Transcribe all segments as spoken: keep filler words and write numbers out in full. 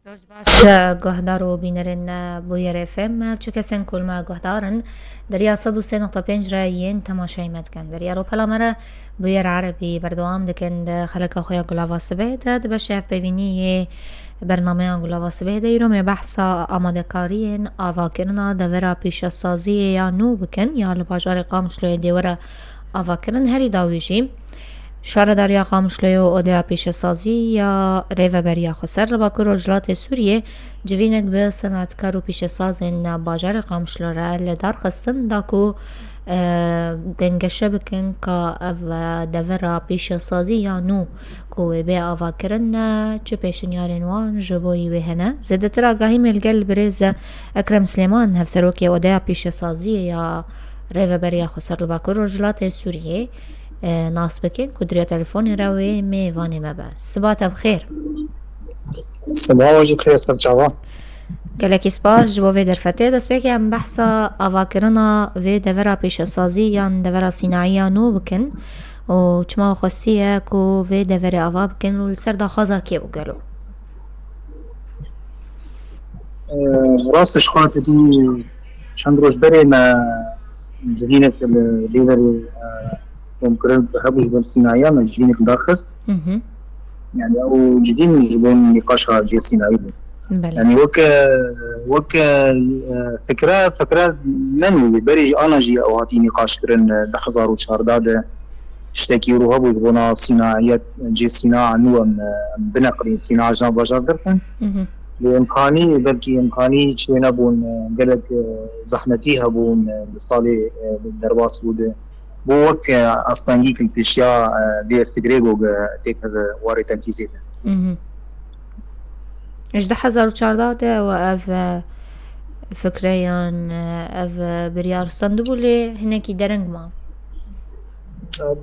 Roj baş, guhdar û bînerên me Bûyer F M, her çi kesên ku li me guhdar in, deriya sed û sê nokta pênc re yên temaşeyê me dikin. Deriya Ropela me re Bûyer Erebî berdewam dikin di xeleka xwe ya Gulava Sibê de. Di beşê hevpeyvîniyê bernameya Gulava Sibê de îro me behsa amadekariyên avakirina devera pîşesaziyê ya nû bikin ya li bajarê Qamişloyê dê were avakirin. Herî dawî jî Şaredariya Qamişloyê û Odeya Pîşesazî ya Rêveberiya Xweser li Bakur Rojhilatê Sûriyê civînek bi senatkar û pîşesazên bajarê Qamişlo re li dar xistin da ku, e, dengeşe bikin ka ev, e, devera pîşesazî ya nû ku wê bê avakirin, e, çi pêşinyarên wan ji bo yî wê hene. Zêdetir agahî me li gel birêz Ekrem Silêman, hevserokê Odeya Pîşesaziyê ya Rêveberiya Xweser li Bakur Rojhilatê Sûriyê, e, nas bikin ku diriya telefonê re wê mêvanê me be. Siba te bi xêr. Siba we jî bi xêr, ser çava. Gelekî spas ji bo vê derfetê. Destpêkê em behsa avakirina vê devera pîşesazî yan devera sînayî ya nû bikin û çima we xwestiye ku vê deverê ava bikin û li ser daxwaza kê bû gelo? Rast e, ji xwe te dî çend roj berê me civînek li vê derê, e, komkirin hebû ji ber sînayiya me civînek darxist. Mhm. Yani ew civîn ji bo nîqaşa cihê sînayî bû. Belê. Yani wek, e, wek, e, fikre, fikre ne nû ye. Berê jî ana jî ew hatî nîqaş kirin, e, du hezar û çardeh de. Tiştekî wiro hebû ji bona sînayet, cê sîna nû em, em bineqilîn, sîna ji nav bajar derxin. Mhm. Lê imkanî, belkî imkanî çê nebûn, gelek, e, zehmetî hebûn, e, li salê, e, derbas bû de. Bû wek, e, astengîk li pêşiya, e, vê fikrê go, e, têkeve warê tenfîzê de. Mhm. Ji du hezar û çardeh de we ev, e, fikre yan, e, ev, e, biryar standibû lê hinekî dereng ma.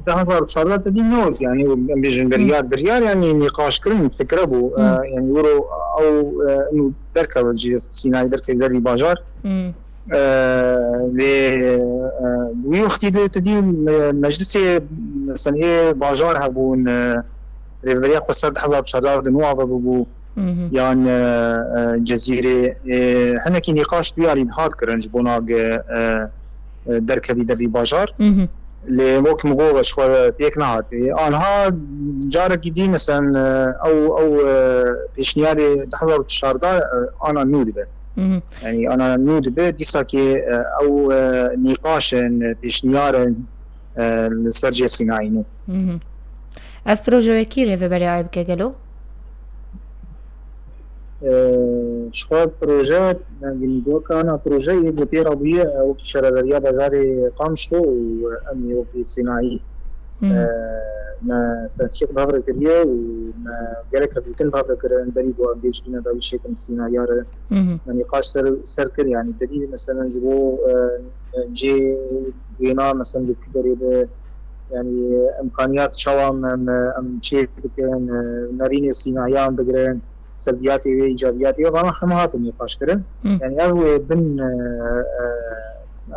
Du hezar û çardeh te dî ne wek, yani, em bêjin Hı. biryar, biryar, yani, nîqaşkirin fikre bû. Hı. E, yani, wiro ew, e, inu derkeve cihê sînayî, derkeve dervî bajar. Hı. E, lê, e, wî wextî de te dî me-, meclisê, mesela, ê bajar hebûn, e, Rêveberiya Xweser du hezar û çardeh de nû ava bûbû. Mhm. Yan, e, e, Cezîrê, e, hinekî nîqaş duyarî dihat kirin ji bona ge, e, e, derkevî dervî bajar. Mhm. Lê wek min got, ji xwe pêk nehatê. Anha carekî dî, mesen, e, ew, ew, e, pêşniyarê du hezar û çardeh, e, ana nû dibe. Mhm. Yani ana nû dibe, dîsakê, e, ew, e, nîqaş in, pêşniyar in, e, li ser cê sînayî nû. Mhm. Ev proje wekî rêveberiya bike gelo? E, ji xwe proje, yani, doka ana proje yê ku pê re bûye, e, wekî şaredariya bajarê Qamişlo û em ê wekî sînayî, Hmm. e, me tensiq bi hev re kiriye û me gelek hevdîtin bi hev re kirin, berî ku em bêjîne da wî şêkin sînayar e. Mhm. Me nîqaş ser, ser kir, yani, te dî, mesela, ji bo, e, cê wêna, mesela, li ku derê be, yani, imkaniyat çawa em, em, em çê bikin, e, nerînê sînayan bigirin, selbiyatê wê, îcabiyatê wê, vana hema hatin nîqaş kirin. Hı. Yani, ev wê bin, e, e,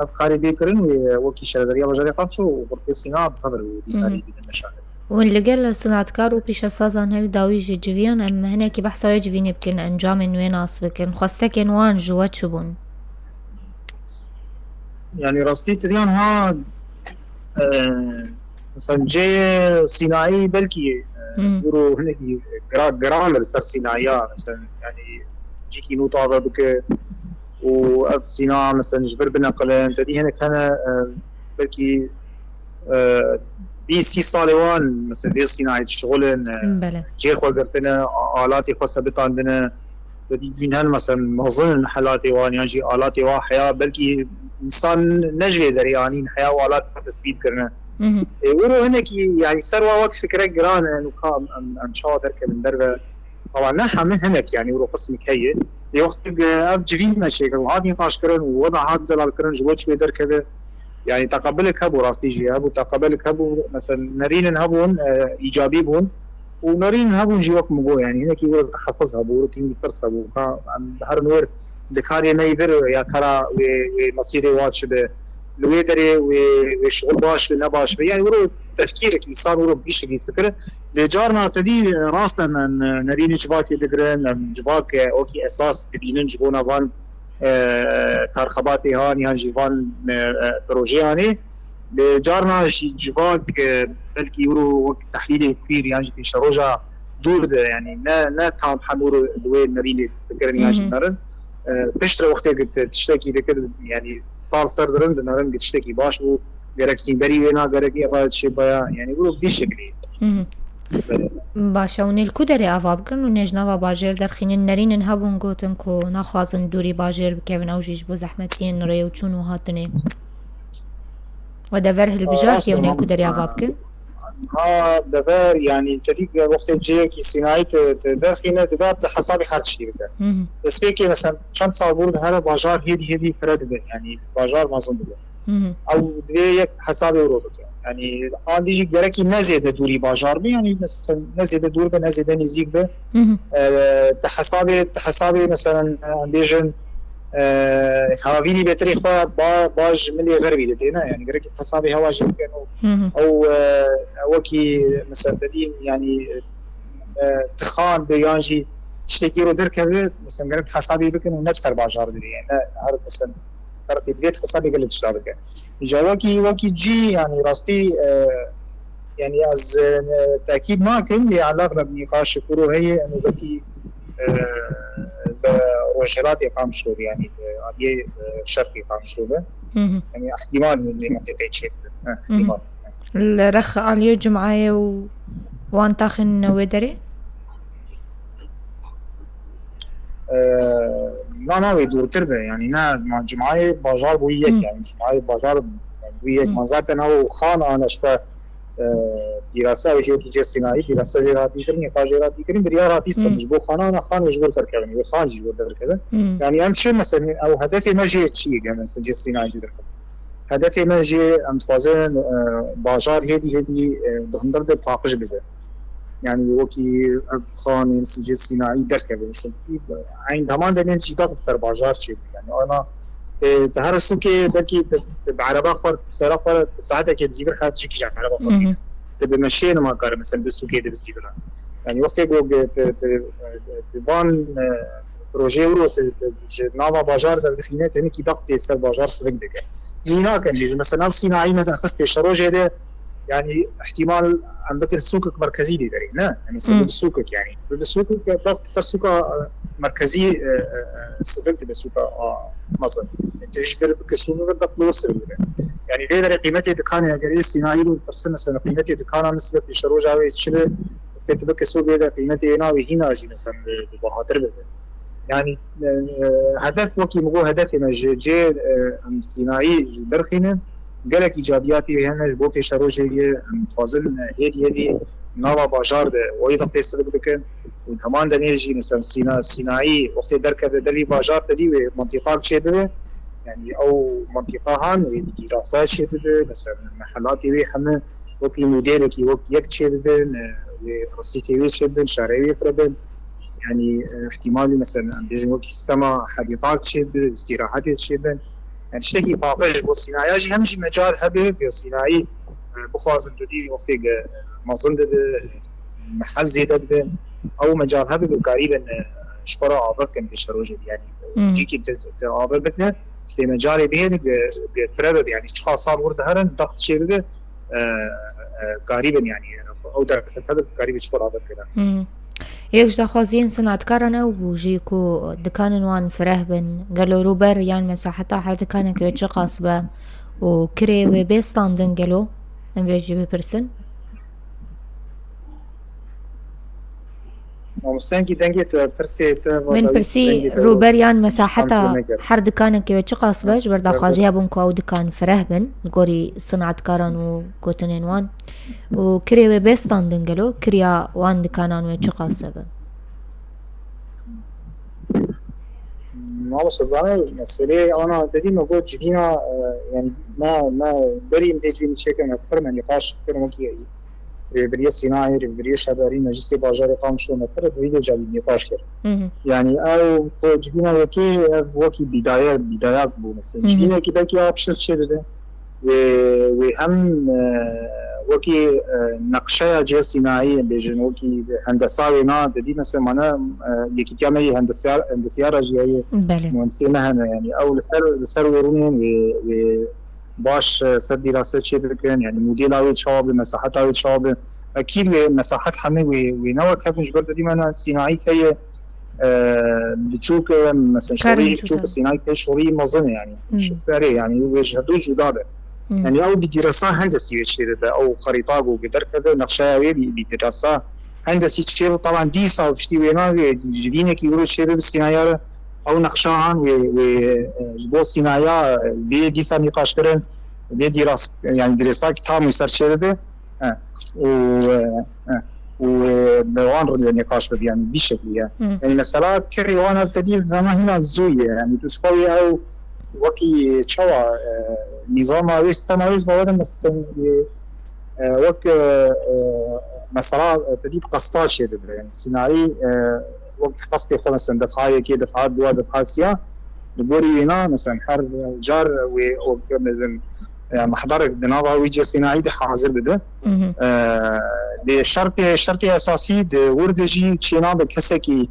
ev karê bê kirin wê wekî şaredariya bajarê Qamişlo û xurtê sîna bi hev re wê bî Hı hı. karê bî de meşandin. Hûn li gel sinatkar û pîşesazan herî dawî jî civiyan, em hinekî behsa wê civînê bikin, encamên wê nas bikin, xwestekên wan ji we çi bûn? Yani rastî tiriyan ha, e, mesela cê sînayî belkî, e, Hmm. wiro hinekî gira-, giran li ser sînayiya, mesela, yani cîkî nû tave bike û ev sîna, mesela, ji vir bineqilin, te dî hinek hene, e, belkî, e, bîst sî salê wan, mesela, vê sînayê dişixulin, e, Belê. cê xwe girtine, a-, alatê xwe sebitandine, te dî cîn hene, mesela, mezin in helatê wan, yan jî alatê wan heya, belkî însan ne ji vê derê anîn heya û alat tesvîb kirine. Mhm. Ê, wiro hinekî, yani, ser wa wek fikre giran e, û ka em, em, em çawa derkevin derve. Ama ne hemî hinek, yani, wiro qismik heye. Ê, wextê ev civîn me çêkir û hat nîqaşkirin û weda hat zelalkirin, ji bo çi wê derkeve. Yani, teqebilek hebû, rastî jî hebû, teqebilek hebû. Mesela, nerînin hebûn, e, îcabî bûn. Û nerînin hebûn jî, wek min got, yani, hinekî wiro tehefiz hebû, wiro tînî pirs hebû. Ka em herin wir di karê me yî vir ya tera wê, wê mesîrê wa çi be. li wê derê wê, wê şixul baş be, ne baş be. Yani wiro tefkîrek, însan wiro bi vî şeklî fikir. Lê carna te dî rast em, em nerînê civakê digirin, em civak, e, wekî esas dibînin ji bona van, e, karxebatê han yan jî van, e, e, projeyanê. Lê carna jî civak, e, belkî wiro wek tehlîlê queer yan jî pêşeroja dûr de, yani ne, ne tam hemû li wê nerînê dikirin yan jî Hı hı. nerin. E, piştre wextê ku te tiştekî dikir, yani sal ser dirin, dinarin ku tiştekî baş bû, gerek hînberî wê na, gerek eva çê baya, yani wiro vî şeklî. Hı hı. Belê. Baş e, hûn ê li ku derê ava bikin û nêj nava bajêr derxînin? Nerînin hebûn gotin ku naxwazin dûrî bajêr bikevin, ew jî ji bo zehmetiyên rê û çûn û hatinê. We dever hilbijart Rast ye, hûn ê li ku derê ava bikin? Ha, dever, yani, te dî wextê cihekî sînayî te, te derxîne, divê te hesabê her tiştî bike. Hı hı. Destpêkê, mesela, çend sal bûr dihere bajar hêdî hêdî pire dibe, yani, bajar mezin dibe. Hı hı. Ew divê yek hesabê wiro bike. Yani, an dî jî gerekî ne zêde dûrî bajar be, yani, mesela, ne zêde dûr be, ne zêde nêzîk be. Hı hı. E, te hesabê, te hesabê, mesela, em bêjin, e, havînî bêtirî xwe ba, ba ji milê xerbî de têne, yani, gerekî hesabê hewa jî bikin û Hı hı. ew, e, wekî, mesela, te dî, yani, e, tixan be yan jî tiştekî ro derkeve, mesela, gerek hesabê bikin û ne bi ser bajar dirê, yani, ne her, mesela, ferqê divê hesabê gelek tişta bike. Îca wekî, wekî cî, yani, rastî, e, yani, ez, e, tekîd nakim, lê elegleb nîqaş kuro heye, em ê belkî, e, bi rojhilatê Qamişlo be, yani, bi aliyê, e, şerqê Qamişlo be. Hı hı. Yani, ihtimal min lê mintîqê çê bibe. Hı, Hı hı. ihtimal. Li rex aliyê Cum'ayê û wan taxin wê derê? E, na, na, wê dûrtir be. Yani, ne, ma Cum'ayê bajar bûyî yek, Hı. yani, Cum'ayê bajar bûyî yek. Hı. Ma zaten ew xan ane işte, e, pîrasa wê jê wekî cê sînayî, pîrasa jê hatî kirin, yeka jê hatî kirin, biryar hatî Hı. kirin, ji bo xana ana xan wê ji bo derkevin, wê xan jî ji bo derkevin. Hı. Yani, em çi, mesela, ew hedefê me jê çi ye, mesela, cê sînayî jî derkevin. Hedefê me jê, em dixwazin, e, bajar hêdî hêdî, e, di hundir de paqij bibe. Yani, wekî ev xanên sicê sînayî derkevin. Eyn heman demên jî daxit ser bajar çêbû. Yani, ana, te, te her sûkê belkî te, te bi ereba xwe, te bi sera xwe, te saetekê dizîvir hat jî kî ji ereba xwe Hı hı. bîne. Te bi meşê nima kare, mesela, bi sûkê de bizîvira. Yani, wextê ku te, te, te van, e, projeyê wiro te, te ji nava bajar derdixîne, tenê kî daxitê ser bajar sivik dike. Mînak em bêjin, mesela, ev sînayî me derxist pêşerojê de, yani, ihtimal em bikin sûkek merkezî bê derê, ne? Em mesela Hmm. bi sûkek, yani. Bi, bi sûkek, daxt ser sûka, e, merkezî, e, e, e, sivik dibe, sûka, a, mezin. Te jî vir bike sûkek, daxt li wir sivik dibe. Yani, vê derê qîmetê dikanê, eger ê sînayî ro dipirsin, mesela, qîmetê dikana min sibe pêşeroja wê çi be, wextê tu bike sûk vê de qîmetê ê navê hîna jî, mesela, bi, bi bahatir bibe. Yani, e, e, hedef, wekî min got, hedefê me ji cê, e, em sînayî ji derxînin, gelek îcabiyatê hene ji bo pêşerojê ye, em dixwazin, e, hêdî hêdî nava bajar de wayî de pêsivik bikin û heman demê jî, mesela, sîna-, sînayî wextê derkeve derî bajar te dî wê mintîqak çêbibe, yani ew mintîqa han wê dîrasa çêbibe, mesela, mehelatê wê heme wekî modêlekî wek yek çêbibin, e, wê resîtê wê çêbibin, şareyê wê firibin. Yani, e, ihtimalî, mesela, em bêjin wekî sîstema hedîqak çêbibe, îstîrahetê çêbin. Yani, tiştekî paqij bo sînaya jî hem jî mecal hebe, bi sînayî, e, bixwazin tu dî wextê ge mezin dibe, mehel zêde dibe. Ew mecal hebe, bi karîbin, e, ji xwe re ava bikin pêşerojê. Yani, Hmm. cîkî te, te ava bikine, tê mecalê bihêle, bi, bi pire bibe. Yani, çiqa sal wir diherin, daxt çêbibe, e, e, karîbin, yani, ew derfet hebe, karîbin ji xwe re ava bikine. Hmm. Yek ji daxwaziyên senetkaran ew bû jî ku dikanên wan fireh bin. Gelo rûber yan mesaheta her dikanekê wê çiqas be û kirê wê bê standin gelo? Em vê jî bipirsin. Mamoste, hingî dengê te, pirsê te, Min pirsî, dengê te rûber yan mesaheta her dikanekê wê çiqas be, ji ber daxwazî hebûn ku ew dikan fireh bin, li gorî senetkaran û gotinên wan. Û kirê wê bê standin gelo, kiriya wan dikanan wê çiqas e be? Mamoste, zanî, meselê ana dedî me got civîna, e, yani me, me berî em dê civînî çêkin, me pir me nîqaş kirin wekî rêveberiya sînayê, rêveberiya şedarî, meclisê bajarê Qamişlo me pir bi vî vê carî nîqaş kir. Hı hı. Yani ew ku civîna yekê ev wekî bîdaye, bîdayak bû mesela. Hı hı. Civînekî belkî a piştre çêbibe. Wê, wê hem, e, wekî, e, neqşeya cihê sînayî, bêjin, wekî hendesa wê na, te dî mesela mane, e, yekîtiya me yê hendesiya-, hendesiya re jî heye, Belê. Muhendisê me hene, yani ew li ser, li ser wê rûnên wê, wê baş, e, ser dîrase çê bikin, yani modela wê çawa bi, mesaheta wê çawa bi. Ekîd wê mesahet hemî wê, wê ne wek hebin, ji ber te dî me na sînayî heye, e, biçûk e, mesela Karin şorî biçûk e, sînayî heye şorî mezin e, yani. Hmm. Ji serê, yani wê ji hevdû cuda be. Hmm. Yani ew bi dîrasa hendesî wê çê dibe, ew xerîta ku derkeve, nexşeya wê bi, bi dîrasa hendesî çê bi, taban dîsa piştî wêna wê ji dînekî wiro çê bi, bi sînaya re ew nexşa han wê, wê, e, ji bo sînaya, e, bê dîsa nîqaş kirin, bê dîras, yani dîresa tam wî ser çê bibe. E, û, e, e, û, e, bi wan re nîqaş bibe, yani bî şeklî ye. Hı. Yani mesela kirî wan ev tedî vema hîna zû ye, yani tu ji xwe wê ew wekî çawa, e, nîzama wê, sistema wê ji bawerin mesela, e, e, wek, e, e, mesela, e, tedî qesta çê dibe, yani sînayî, e, wek qestê xwe mesela defa yekê, defa dua, defa siya, li gorî wêna mesela her car wê wek mezin, e, mehberek di nava wî cihê sînayî de hazir bibe. Mhm. E, lê şertê, şertê esasî di wir de jî çê nabe kesekî,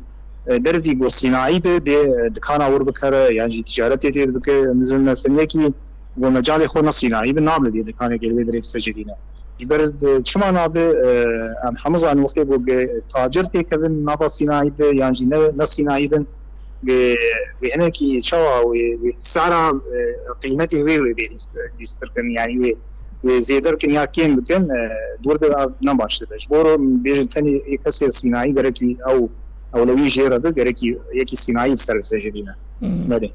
e, dervî ku sînayî be, bê, e, dikana wir bikere, yan jî ticaretê tê bike, mizin meseniyekî ku mecalê xwe ne sînayî be, nabe bê dikanekê li wê derê bisecerîne. Ji ber, e, çima nabe, e, em hemû zanin wextê ku ge-, tacir têkevin nava sînayî de, yan jî ne, ne sînayî bin, wê, wê hinekî çawa wê, wê sara, e, qîmetê wê, wê bê lîst-, lîstir kin, yanî wê, wê zêde bikin ya kêm bikin, e, di wir de ev ne baş dibe. Ji bo re bêjin tenê yê kesê sînayî gerekî ew ewlewî jê re be, gerekî yekî sînayî bi ser bisecerîne. Hmm. Belê.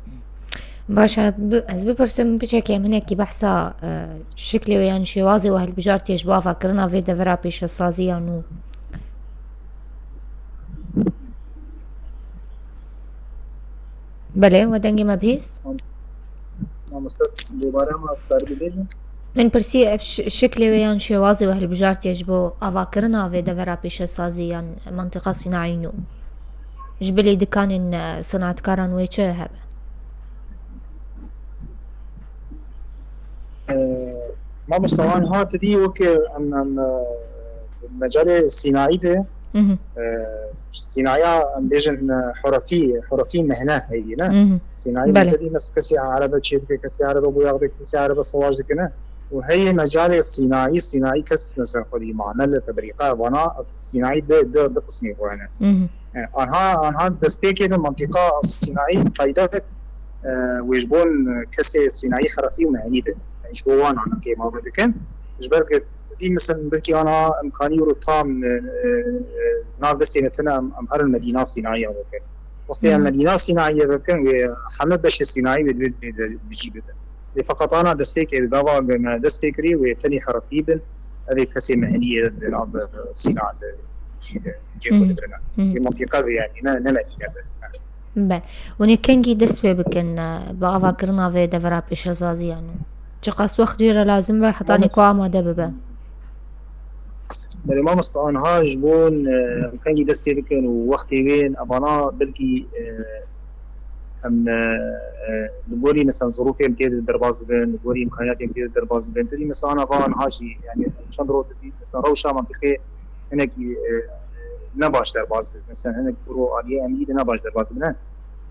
Baş e, bi-, ez bipirsim, piçekê em hinekî behsa, e, şiklê wê yan şêwazê we hilbijartiyê ji bo avakirina vê devera pêşesazî ya nû. Belê, we dengê me bihîst? Mamoste, dubare ma karî bibêjin? Min pirsî ev şi-, şiklê wê yan şêwazê we hilbijartiye ji bo avakirina vê devera pêşesazî yan mentiqa sînayî nû. Ji bilî dikanên, e, sanatkaran wê çi hebe? E, mamoste, wan ha tu dî wek em, em, e, mecalê sînayî de, Mhm. e, sînaya em bêjin, e, hurefî, hurefî mehne heyî, ne? Mhm. Sînayî Belê. Te dî mes-, kesê erebe çê dike, kesê erebe boyax dike, kesê erebe siwaş dike, ne? Û heyê mecalê sînayî, sînayî kes mesela xwedî mane li tebrîqa vana sînayî di, di, di qismê xwe hene. Mhm. E, anha, anha destpêkê de mantîqa sînayî taybet, e, wê ji bo kesê sînayî xerefî û mehenî be. Yani ji bo wan ana kêma ve dikin. Ji ber ku dî misin belkî ana imkanî wiro tam, e, e, e, nav destê me tune em, em herin medîna sînayî ya bikin. Wextê em Hmm. medîna sînayî ya bikin, wê heme beşê sînayî wê divê divê de bijî bibe. Lê feqet ana destpêkê di gava me dest pê kirî wê tenê herefî bin, ev ê kesê mehenî ye di nav sîna de cî de cê xwe Hmm. digrine. Hmm. Wê mantîqe be, yanî ne, ne medîne be. Be. Hûn ê kengî dest pê bikin, e, bi avakirina vê devera pêşesaziyan û çiqas wext jê re lazim be hetanî Mamoste. ku amade bibe? Belê mamoste, anha ji bo, e, kengî dest pê bikin û wextê wê evana belkî, e, em, e, e, li gorî mesela zirûfên tê de derbas dibin, li gorî îmkaniyatên tê de derbas dibin. Tu dî mesela ana va anha jî, yani çend roj dibî mesela rewşa mantîqê hinekî, e, ne baş derbas dibin. Mesela hinek kuro aliyê emnî de ne baş derbas dibin.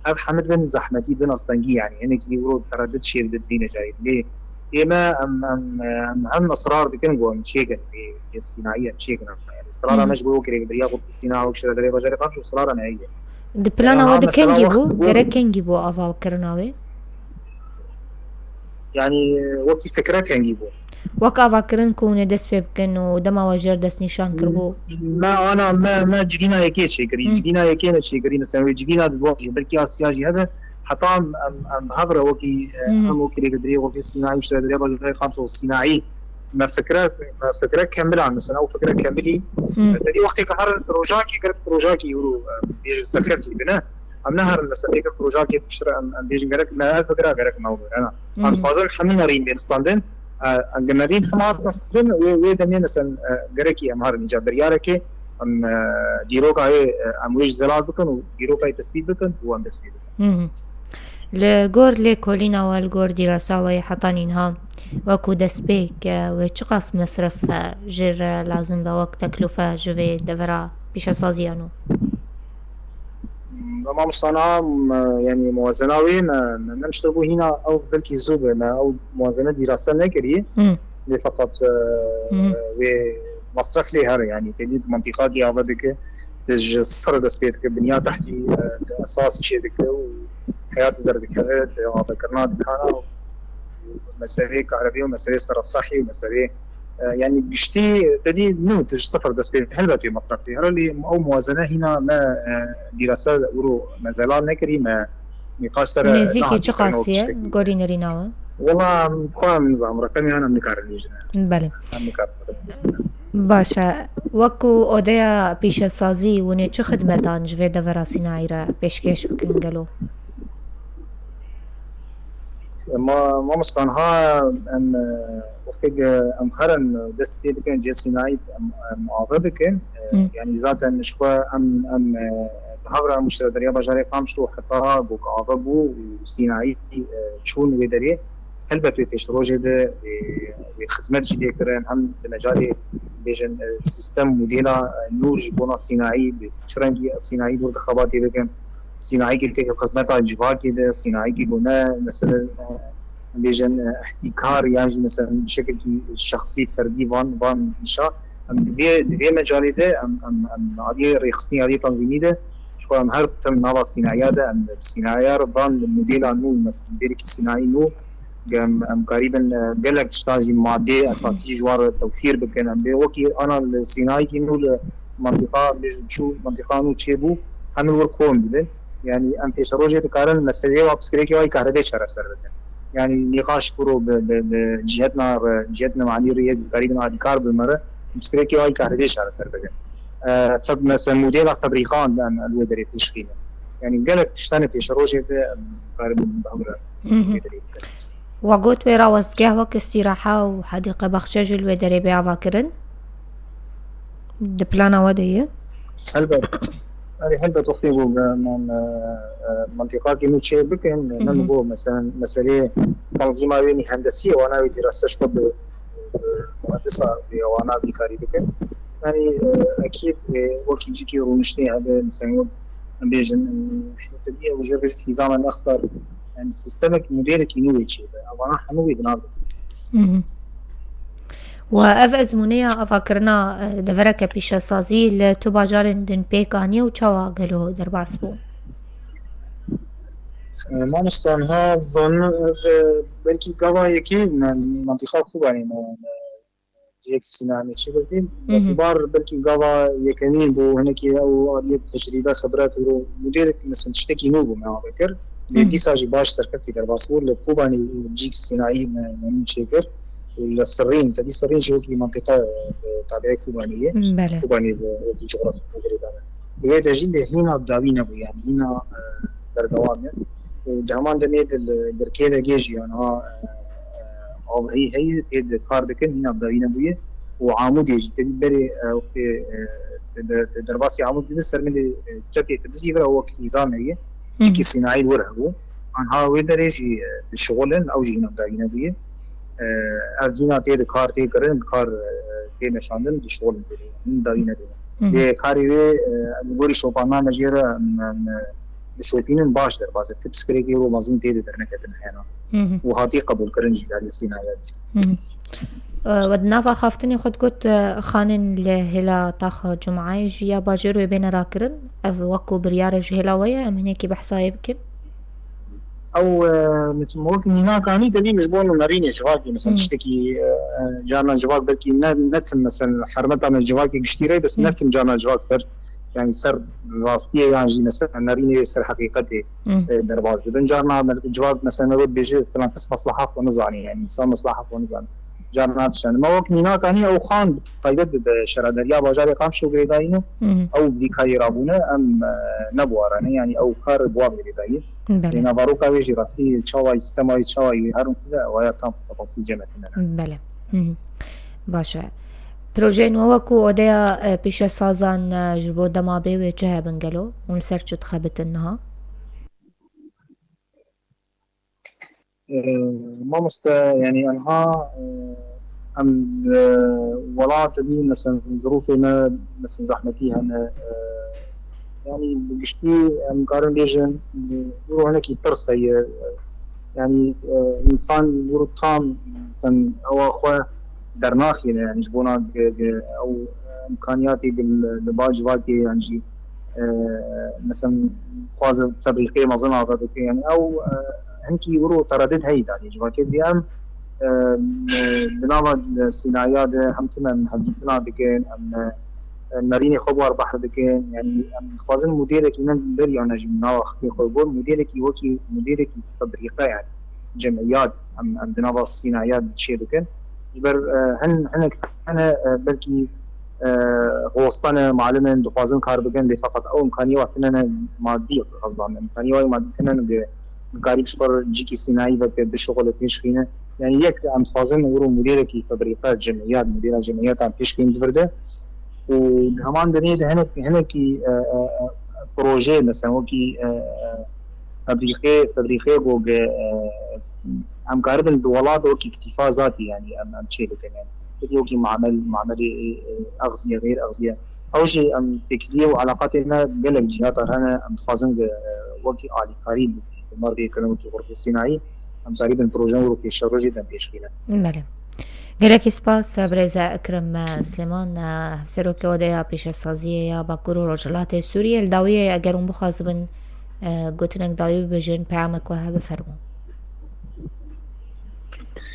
Ev hemid bin zehmetî, bin astengî, yani hinekî wiro tereddut çêdibin di vî mecalê de. Lê ême em, em, em hem israr dikin ku em çêkin, vê, vê sînayî em çêkin. Yani israr Hmm. me ji bo wekî rêvebiriya xwe sîna wek şire derê bajarê Qamişlo israr me heye. Di plana Aha, we de mesela kengî wext bû, bû gerek kengî bû avakirina wê? Yani wekî fikre kengî bû. Wek avakirin ku hûn ê dest pê bikin û dema we jê re destnîşan kiribû? Me ana, me, me civîna yekê çêkirî. Hmm. Civîna yekê me çêkirî. Mesela wê civîna di dua jî, belkî ya siya jî hebe. Heta em, em, em bi hev re wekî, e, Hmm. em wekî rêvebiriyê, wekî sînayî û şire derê bajarê Qamişlo sînayî. Me fikre, me fikre kemilan, mesela ew fikre kemilî. Hmm. Te dî wextê ku her projakî, gerek projakî wiro, e, bêjin serkevtî bine. Em neherin mesela pêkir projakê piştre em, em bêjin gerek me ev fikra gerek me were. Em Hmm. dixwazin hemî nerîn bên standin. E, em nerîn hema standin, wê, wê demê mesela, e, gerekî em herin îca biryarekê em, e, dîroka wê, e, em wê ji zelal bikin û dîroka wê tesbît bikin û em dest pê bikin. Hmm. Li gor lêkolîna we, li gor dîrasa we yê heta nîha, wekû destpêk, e, wê çiqas mesref, e, jê re lazim be wek teklûfe ji vê devera pîşesaziya nû? Mamosta, niha, m-, yanî muwazena wê me, me, me tişt bû hîna ew belkî zû be, me ew muwazene dîrasa nekirî. Hmm. Lê feqet, e, Hmm. wê mesref lê here, yanî te dît mantîqa kî ava dike, te ji sifir dest pê dike, binya tehtî, e, esas çê dike û heyat derdikeve, te avakirina dikana û meselê kahrebê û meselê serefsehî û meselê, e, yanî giştî te dî nû, te ji sifir dest pê dike. Helbet wê mesref lê here, lê ew muwazene hîna me, e, dîrasa wiro me zelal nekirî, me nîqaş ser Nêzîkî çi qas ye, gorî nerîna we? Wela, em, xwe em nizam, reqemê wan em nikarin lê jine. Belê. Em nikarin. Baş e. Wekû odeya pîşesazî, hûn ê çi xidmetan ji vê devera sînayî re pêşkêş bikin gelo? Ma-, mamosta, niha em, e, wextê em herin dest pê dikin cihê sînayî, em, em ava dikin. E, Hı. yanî zaten ji xwe em, em, e, bi hev re em şire derya bajarê Qamişlo heta got ava bû û sînayî, e, çûn wê derê. Helbet wê pêşerojê de, e, wê xizmet jî lê kirin, hem di mecalê, bêjin, e, sîstem modela, e, nû ji bona sînayî, bi çi rengî sînayî dûr di xebatê bikin, sînayîkê têke xizmeta civakê de, sînayîkê ku ne, mesela, e, bêjin, e, ihtîkar yan jî, mesela, bi şekilkî şexsî, ferdî van, van nîşa. Em di vê, di vê mecalê de em, em, em aliyê rêxistinê, aliyê tanzîmî de, ji xwe em her tim nava sînayiya de, em sînayiya re van li modela nû, mesela, modêlekî sînayî nû, em, em karîbin, e, gelek tiştan jî madê esasî ji wan re tewfîr bikin. Em bê wekî ana li sînayekî nû li mantîqa, bêjin çû, mantîqa nû çêbû, hemin wir kom bibin. Yanî em pêşerojê dikarin meseleyê wa piskirêkê wa yê kahrebê çareser bikin. Yanî nîqaş kuro bi, bi, bi cîhetina re, cîhetina malî re yek karîbin alîkar bi me re, piskirêkê wa yê kahrebê çareser bikin. E, feb-, mesela modela febrîqan em li wê derê pêşxîne. Yanî gelek tiştanê pêşerojê de em karibin bi hev re Hı hı. wê derê bikin. We got wê rawestgeh wek îstîraha û hedîqe baxçe jî li wê derê bê avakirin? Di plana we de ye? Helbet. Erê, helbet wextê ku me, me, me, e, mantîqakê nû çê bikin, ne Hı hı. min got, mesela, meselê tanzîma wê nî hendesî ye, wana wê dîrase ji xwe bi, bi muhendisa wê wana vî karî dikin. Yanî, e, ekîd, e, wekî cîkî rûniştê hebe, mesela, wek em bêjin, e, hêtedî ye û jê re bêjin hîzama nextar, yanî sîstemek, modêlekî nû wê çê be. Ewana hemû wê di nav de. Mhm. Û ev ezmûneya avakirina, e, devereke pîşesazî li tu bajarên din pêk aniye û çawa gelo derbas bû? E, mamosta, niha van, e, belkî gava yekê me, mantîqa Kobanê me, me cihek sînayê çêkirtî. Mhm. Îtibar belkî gava yekemîn bû, hinekî ew aliyek tecrîbe, xibret û modêlek, mesela, tiştekî nû bû me avakir. Lê Mhm. dîsa jî baş serkevtî derbas bû. Li Kobanê cîk sînayî me, me nû çêkir. Û li Sirrîn, tevî Sirrîn jî wekî mantîqa, e, tabiê Kobanê ye. Belê. Kobanê bi wekî cografî girêdane. Li wê de jî lê hîna bi dawî nebû, yanî hîna, e, berdewam e. Û di heman demê de li Girkêlegê jî, yan ha, e, e, avahî heye, tê de kar dikin, hîna bi dawî nebûye. Û Amûdê jî tevî berê, e, wextê, e, de, de, de derbasî Amûdê de ser min de, e, tepê te bizî vira wek hîza me ye. Hı hı. Çikî sînayî li wir hebû. Anha wê derê jî, e, dişixulin, ew jî hîna bi dawî nebûye. E, ev hîna tê de kar tê kirin, bi kar, e, tê meşandin, dişixulin tê de. Hîn dawî nedin. Hı hı. Lê karê wê, e, li gorî şopandina me jê re, em, em, dişopînin baş derbas e. Tip skrêkê ro mezin tê de derneketin hena. Hı hı. Û hatî qebûlkirin jî alî sînayê. Hı hı. E, we di nav axaftinê xwe digot, e, xanên li hêla taxa Cumeyê jî ya bajêr wê bêne rakirin. Ev wekû biryar e ji hêla we ye, em hinekî behsa wê bikin? Ew, e, min wek mînak anî, te dî min ji bo nûnerînê civakî, mesela, Hmm. tiştekî, e, e, carna civak belkî ne, ne tim, mesela, hermeta me civakê giştî re, bes Hmm. ne tim carna civak ser, yanî ser rastiyê yan jî, mesela, nerînê wê ser heqîqetê, Hmm. e, derbas dibin. Carna me civak, mesela, me got bêje filan kes mesleha xwe nizanî, yanî insan mesleha xwe nizanî. Carna tişan. Me wek mînak anî ew xan taybet bi, bi şera derya bajarê Qamişlo girêdayî ne. Hı hı. Ew vî karî rabûne, em, e, ne bi wan re ne, yanî ew kar bi wan girêdayî. Belê. Lê naveroka wê jî rastî çawa yî, sîstema wê çawa yî, her wê de ew ya tam tefasîl cem etine ne. Belê. Hı hı. Baş e. Projeyên we wekû odeya, e, pîşesazan, e, ji bo dema bê wê çi hebin gelo? Hûn li ser çi dixebitin niha? Mamoste, yanî enha em li welat dî, mesela zirûfê me, mesela zehmetî hene. Yanî bi giştî em karin bêjin, îro hinekî tirs heye. Yanî însan îro tam, mesela ewa xwe dernaxîne, yanî ji bona ew imkaniyatê li ba civakê, yan jî, mesela dixwaze febrîqê mezin ava bike, yanî ew hinkî wiro teredid heyî danî civakê. Dî em di nava sînaya de hem tim em hevdîtina dikin, em nerînê xwe bi war behr dikin. Yanî em dixwazin modêlekî ne beriya ne jî nava xifê xwe bor, modêlekî wekî modêlekî febrîqe, yanî cemiyat em, em di nava sînaya çê dikin. Ji ber hin hinek hene, belkî hostane, malim in, dixwazin kar bikin, lê feqet ew imkaniye wa tine ne madî, qezdan imkaniye wa madî tine ne, bi karî bi ji xwe cîkî sînayî veke bişixule pêş xîne. Yanî yek em dixwazin wiro modêlekî febrîqe cemiyat, modêla cemiyatan pêş xîn di vir de. Û di heman demê de hinek, hinekî proje, mesela wekî febrîqê, febrîqê go ge em karibin di welat wekî îktîfa zatî, yanî em, em çê bikin, yanî wekî mamel, mamelê exziye, xeyr exziye. Ew jî em têkiliyê û eleqatê me gelek cihata hene, em dixwazin ge wekî alîkarî bi, bi mer bê kirin, wekî xurfê sînayî, em karîbin projeyan wiro pêşerojê dem pêş xîne. Belê. Gelekî spas, birêz Ekrem Silêman, hevserokê Odeya Pîşesaziyê ya Bakur û Rojhilatê Sûriyê. Li dawiyê eger hûn bixwazibin gotinek dawî bibêjin, peyamek we hebe, fermo.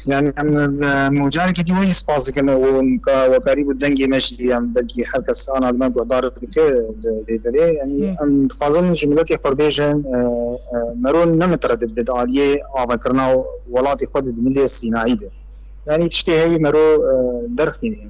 Yani em, em carekî dî wê spas dikin û ka wekarî bû dengê me jî, em belkî her kes ana li me guhdar dike li vê derê. Yani em dixwazin ji miletê xwe bêjin, e, e, mero ne miteredid be di aliyê avakirina welatê xwe di milê sînayî de. Yani tiştê heyî mero, e, derxîne. Em,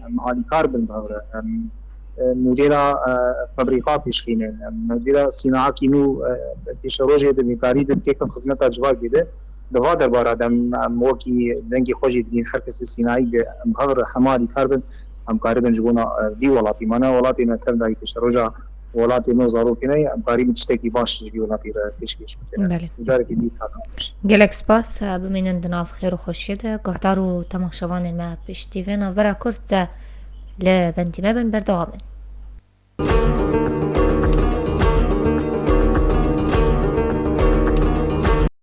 em alîkar bin bi hev re. Em, e, modêla, e, febrîqa pêşxîne. Em, modêla sînayakî nû, e, pêşerojê di vîkarî de têkif xizmeta civakê de. Di va derbara de em, em wekî dengê xwe jî dibîn, her kesê sînayî de em bi hev re hema alîkar bin, em karibin ji bona, e, vî welatî. Mana welatê me tev dayî pêşeroja welatê me û zarokê me, em karîbin tiştekî baş ji vî welatî re pêşkêş bikin. Belê. Carekî dî sala baş. Gelek spas, e, bimînin di nav xêr û xweşiyê de. Guhdar û temaşevanên me piştî vê navbera kurt de li bendî me bin, berdewam in.